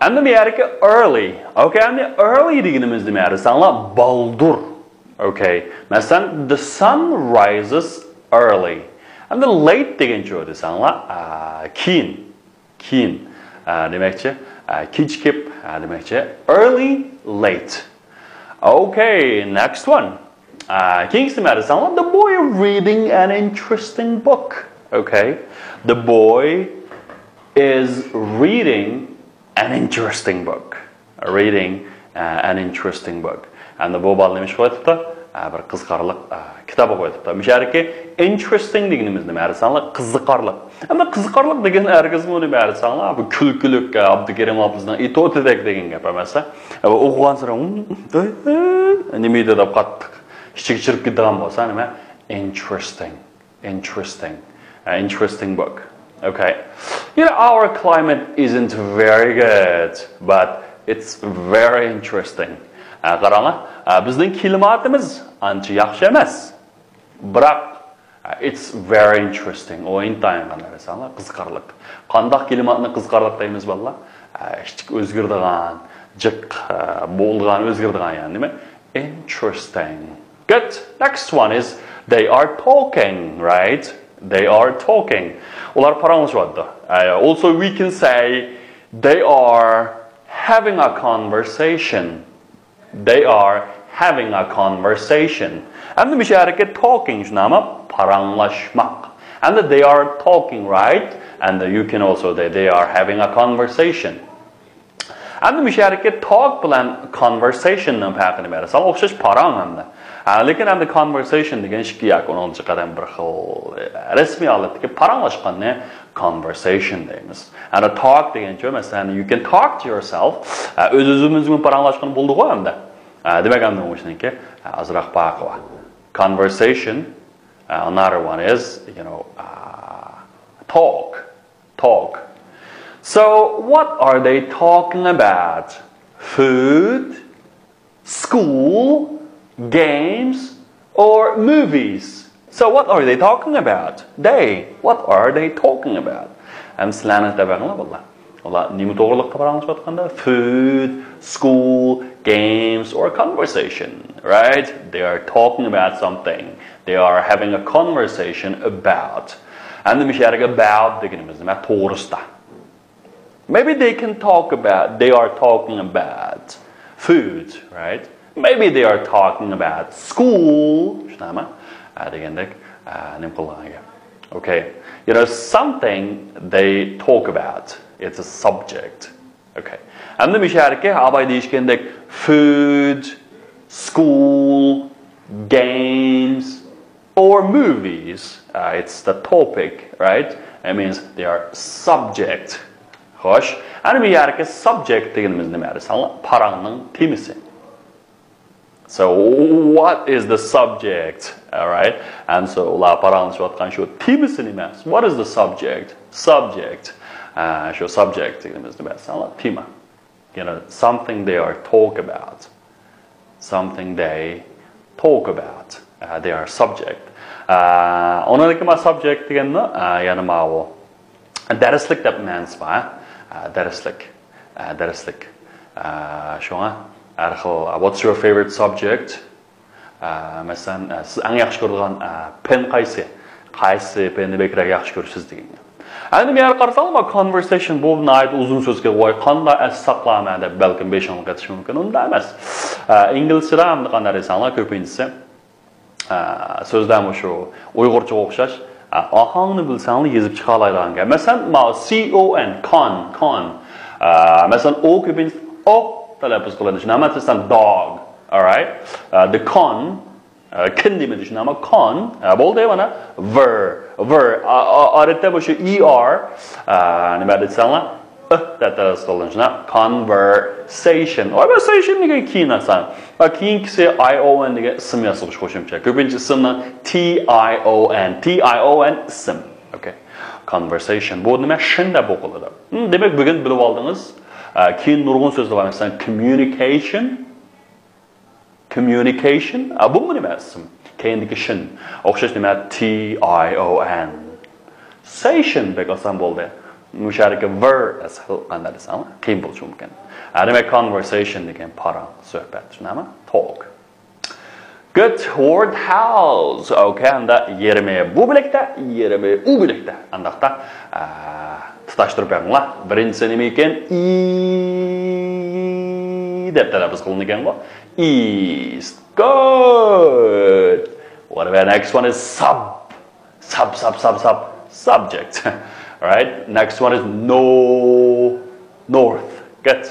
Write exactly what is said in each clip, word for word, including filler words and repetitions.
ئەمدى بۇ يەردىكى early. Okay, ئەمدى early دېگىنىمىز نېمە دېسەڭلار، بالدۇر. Okay. مەسىلەن، the sun rises early. ئەمدى late دېگەنچۇ دېسەڭلار، ئا، كېيىن. كېيىن. ئا، دېمەكچى، ئا، كېچىكىپ، ئا، دېمەكچى. Early, late. Okay, next one. ئا، كېيىنكىسى نېمە دېسەڭلار، the boy reading an interesting book. Okay. The boy is reading an interesting book. Reading, uh, an interesting book. ئەمدى بۇ بالا نېمە ئىش قىلىۋېتىپتۇ؟ ئا، بىر قىزىقارلىق، ئا، كىتاب ئوقۇۋېتىپتۇ. مۇشۇ يەردىكى interesting دېگىنىمىز نېمە دېسەڭلار، قىزىقارلىق. ئەمدى قىزىقارلىق دېگەن ھەرگىزمۇ نېمە دېسەڭلار، بۇ كۈلكىلىك، ئا، ئابدۇكېرىم ھاپىزنىڭ ئېتيۇدىدەك دېگەن گەپ ئەمەس. ئا، ئوقۇغانسېرى، ھىم، ھىم، نېمە ئىدى دەپ قاتتىق ئىچىگە چىرىپ كېتىدىغان بولسا، نېمە؟ Interesting. Interesting. An interesting book. Okay. You know, our climate isn't very good, but it's very interesting. ئە، قاراڭلار، ئە، بىزنىڭ كىلىماتىمىز ئانچە ياخشى ئەمەس. بىراق، ئە، it's very interesting. ئۇ ئىنتايىن قانداق دېسەڭلار، قىزىقارلىق. قانداق كىلىماتنى قىزىقارلىق دەيمىز، بالىلار؟ ئە، ئىچتىك ئۆزگىرىدىغان، جىق، ئە، بولىدىغان، ئۆزگىرىدىغان، يەنى نېمە؟ Interesting. Good. Next one is they are talking, right? They are talking. ئۇلار پاراڭلىشىۋاتىدۇ. Uh, also, we can say they are having a conversation. They are having a conversation. ئەمدى مۇشۇ يەردىكى talking شۇنداقمۇ؟ پاراڭلاشماق. ئەمدى they are talking, right? And you can also say they are having a conversation. ئەمدى مۇشۇ يەردىكى talk بىلەن conversation نىڭ پەرقىنى بەرسەڭ، ئوخشاش پاراڭ ئەمدى. ھە، لېكىن ئەمدى conversation دېگەن ئىككى ياكى ئۇنىڭدىن چىققان بىر خىل، ئە، رەسمىي ھالەتتىكى پاراڭلاشقاننى conversation دەيمىز. ئەمدى talk دېگەنچۇ، مەسىلەن، you can talk to yourself. ئە، ئۆز-ئۆزىمىز بىلەن پاراڭلاشقىلى بولىدىغۇ ئەمدى. ئە، دېمەك، ئەمدى ئۇنىڭكى، ئە، ئازراق پەرقى بار. Conversation, ئە، another one is, you know, ئە، talk. Talk. So, what are they talking about? Food, school, games, or movies? So, what are they talking about? They, what are they talking about? ئەمدى سىلەرنى تەۋەڭلار، بالىلار. ئۇلار نېمە توغرىلىقتا پاراڭلىشىۋاتقاندا؟ Food, school, games, or conversation, right? They are talking about something. They are having a conversation about. ئەمدى مۇشۇ يەرگە about دېگىنىمىز نېمە؟ توغرىسىدا. Maybe they can talk about, they are talking about food, right? Maybe they are talking about school. شۇنداقمۇ؟ ئە، دېگەندەك، ئە، نېمە قىلغان گەپ. Okay. You know, something they talk about. It's a subject. Okay. ئەمدى مۇشۇ يەردىكى ئاباي دېيىشكەندەك food, school, games, or movies. Uh, it's the topic, right? It means they are subject. خوش. ئەمدى بۇ يەردىكى subject دېگىنىمىز نېمە دېسەڭلار؟ پاراڭنىڭ تېمىسى. So, what is the subject? All right. And so, ئۇلار پاراڭلىشىۋاتقان شۇ تېمىسى نېمە؟ What is the subject? Subject. ئە، شۇ subject دېگىنىمىز نېمە دېسەڭلار؟ تېما. You know, something they are talk about. Something they talk about. ئە، they are subject. ئە، ئۇنىڭدىكى ما subject دېگەننى، ئە، يەنە ماۋۇ دەرسلىك دەپ مەنىسى بار. ئە، دەرسلىك. ئە، دەرسلىك. ئە، شۇڭا ھەر خىل، what's your favorite subject? ئە، مەسىلەن، ئە، سىز ئەڭ ياخشى كۆرىدىغان، ئە، پەن قايسى؟ قايسى پەننى بەكرەك ياخشى كۆرىسىز دېگەن. ئەمدى بۇ يەرگە قارىساڭلار، ما conversation بۇ ناھايىتى ئۇزۇن سۆزكەن. ۋاي، قانداق ئەس ساقلامەن دەپ بەلكىم بېشىڭلار قېتىشى مۇمكىن. ئۇنداق ئەمەس. ئە، ئىنگلىزچىدا ئەمدى قانداق دېسەڭلار، كۆپىنچىسى، ئە، سۆزلەر مۇشۇ ئۇيغۇرچىغا ئوخشاش. ئە، ئاھاڭنى بىلسەڭلار يېزىپ چىقالايدىغان گەپ. مەسىلەن، ماۋۇ C O N، con، con. ئە، مەسىلەن، ئو كۆپىنچىسى ئو تەلەپپۇز قىلىنىشى. نېمە دېسەم، dog. All right. Uh, the con. ئە، كىن دېمىدى، شۇنداقمۇ؟ Con. ئە، بولدى، مانا. Ver. Ver. ئا، ئا، ئادەتتە بۇ شۇ E R. ئە، نېمە دېسەڭلار؟ ئىھ دەپ تەلەپپۇز قىلىنىدۇ، شۇنداق؟ Conversation. Conversation دېگەن كېيىن ئاسان. ۋە كېيىنكىسى I O N دېگەن ئىسىم ياسىغۇچ قوشۇمچە. كۆپىنچە ئىسىمنىڭ T I O N. T I O N ئىسىم. Okay. Conversation. بۇ نېمە؟ شىن دەپ ئوقۇلىدۇ. ھىم، دېمەك، بۈگۈن بىلىپ ئالدىڭىز. ئە، كېيىن نۇرغۇن سۆزلەر بار. مەسىلەن، communication. Communication. ئا، بۇمۇ نېمە ئىسىم؟ كەينىدىكى شىن. ئوخشاش نېمە؟ T I O N. Station بەك ئاسان بولدى. مۇشۇ يەردىكى ۋېر سەل قانداق دېسەڭلار، قىيىن بولۇشى مۇمكىن. ھە، دېمەك، كونۋېرسېيشن دېگەن پاراڭ، سۆھبەت، شۇنداقمۇ؟ توك. گۇد. ۋورد ھاۋس. ئوكەي، ئەمدى يېرىمى بۇ بۆلەكتە، يېرىمى ئۇ بۆلەكتە. ئانداقتا، ئە، تۇتاشتۇرۇپ بېقىڭلار. بىرىنچىسى نېمە ئىكەن؟ ئى دەپ تەلەپپۇز قىلىنىدىكەنغۇ. ئىست. گۇد. What about next one is ساب. Sub, sub, sub, sub, subject. Right? Next one is no, north. Good.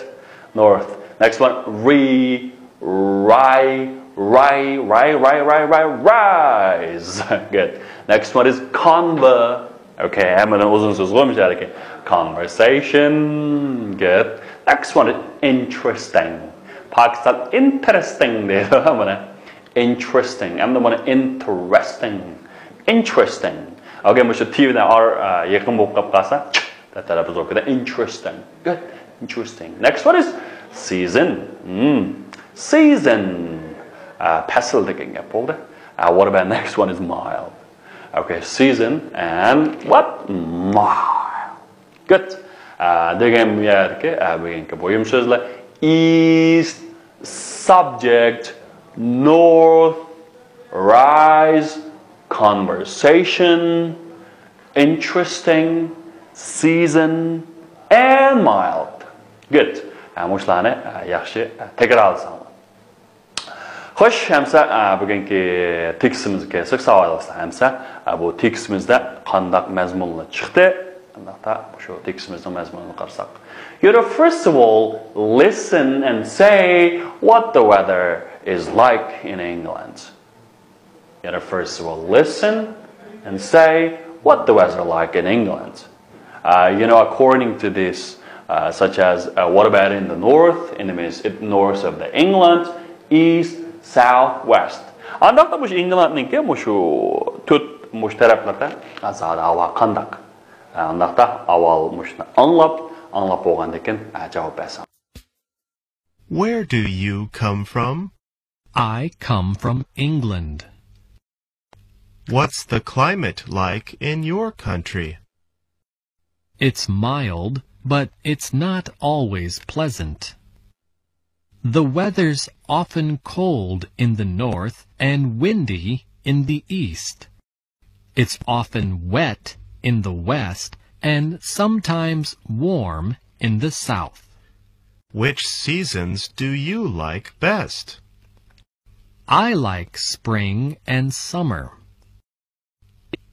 North. Next one, ri, ri, ri, rise. Good. Next one is conver. Okay, ھەممىدىن ئۇزۇن سۆز قويمىش ھەركى. Conversation. Good. Next one is interesting. پاكىستان interesting دەيدۇ بۇنى. Interesting. ئەمدى بۇنى interesting. Interesting. Okay، مۇشۇ تى بىلەن ئار، ئا، يېقىن بولۇپ قاپ قالسا، تەلەپپۇز بولۇپ كېتىدۇ. Interesting. Good. Interesting. Next one is season. Hmm. Season. ئا، پەسىل دېگەن گەپ بولدى. ئا، what about next one is mild. Okay, season and what? Mild. Good. ئا، دېگەن بۇ يەردىكى، ئا، بۈگۈنكى مۇھىم سۆزلەر east, subject, north, rise, conversation, interesting, season and mild. Good. ئا، مۇشۇلارنى، ئا، ياخشى، ئا، تەكرارلىساڭلار. خوش، ئەمسە، ئا، بۈگۈنكى تېكىستىمىزگە كەلسەك، ساۋاقداشلار، ئەمسە، ئا، بۇ تېكىستىمىزدە قانداق مەزمۇنلار چىقتى؟ ئانداقتا شۇ تېكىستىمىزنىڭ مەزمۇنىنى قارىساق. You know, first of all, listen and say what the weather is like in England. You know, first of all, listen and say what the weather like in England. Uh, you know, according to this, uh, such as, uh, what about in the north? In the means it north of the England, east, south, west. ئانداقتا مۇشۇ ئىنگلاندنىڭكى مۇشۇ تۆت مۇشۇ تەرەپلەردە زادى ھاۋا قانداق؟ ئانداقتا ئاۋۋال مۇشۇنى ئاڭلاپ، ئاڭلاپ بولغاندىن كېيىن، ئە، جاۋاب بەرسەڭ. Where do you come from? I come from England. What's the climate like in your country? It's mild, but it's not always pleasant. The weather's often cold in the north and windy in the east. It's often wet in the west and sometimes warm in the south. Which seasons do you like best? I like spring and summer.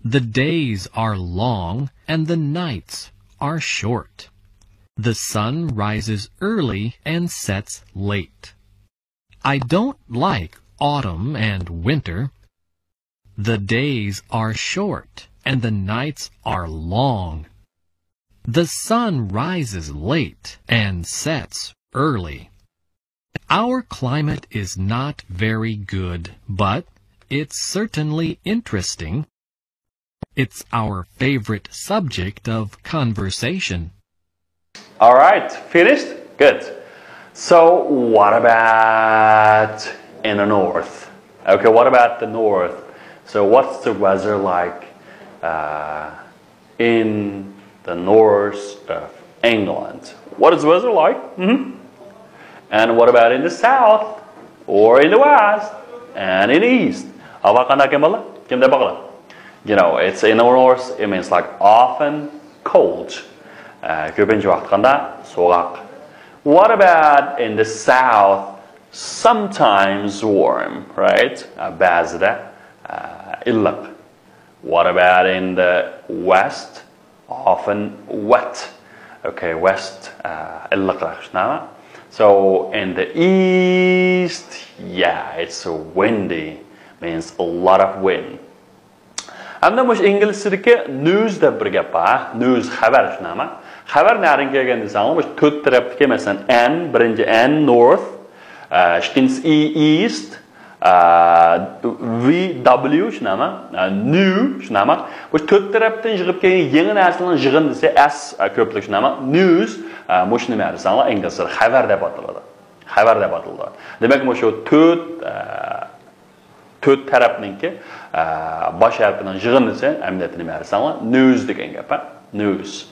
The days are long and the nights are short. The sun rises early and sets late. I don't like autumn and winter. The days are short and the nights are long. The sun rises late and sets early. Our climate is not very good, but it's certainly interesting. It's our favorite subject of conversation. All right, finished? Good. So, what about in the north? Okay, what about the north? So, what's the weather like, uh, in the north of England? What is the weather like? Mhm. And what about in the south or in the west and in the east? ھاۋا قانداق ئىكەن بالىلار؟ كىم دەپ باقىلا. You know, it's in the north, it means, like, often cold. ئە، كۆپىنچە ۋاقىت قانداق؟ سوغۇق. What about in the south? Sometimes warm, right? ئە، بەزىدە، ئە، ئىللىق. What about in the west? Often wet. Okay, west, ئە، ئىللىقراق، شۇنداقمۇ؟ So, in the east, yeah, it's windy. Means a lot of wind. ئەمدى مۇشۇ ئىنگلىزچىدىكى نيۇز دەپ بىر گەپ بار. نيۇز، خەۋەر، شۇنداقمۇ؟ خەۋەر نەدىن كەلگەن دېسەڭلار، مۇشۇ تۆت تەرەپتىكى، مەسىلەن، ئېن، بىرىنچى ئېن، نورث، ئە، ئىككىنچىسى ئى، ئىست، ئە، ۋى دابليۇ، شۇنداقمۇ؟ ئە، نيۇ، شۇنداقمۇ؟ مۇشۇ تۆت تەرەپتىن يىغىپ كەلگەن يېڭى نەرسىلەرنىڭ يىغىندىسى، ئەس، ئە، كۆپلۈك، شۇنداقمۇ؟ نيۇز، ئە، مۇشۇ نېمە دېسەڭلار، ئىنگلىزچىدا خەۋەر دەپ ئاتىلىدۇ. خەۋەر دەپ ئاتىلىدۇ. دېمەك، مۇشۇ تۆت، ئە، تۆت تەرەپنىڭكى، ئە، باش ھەرپىنىڭ يىغىندىسى، ئەمەلىيەتتە نېمە دېسەڭلار، نيۇز دېگەن گەپ، ھە؟ نيۇز.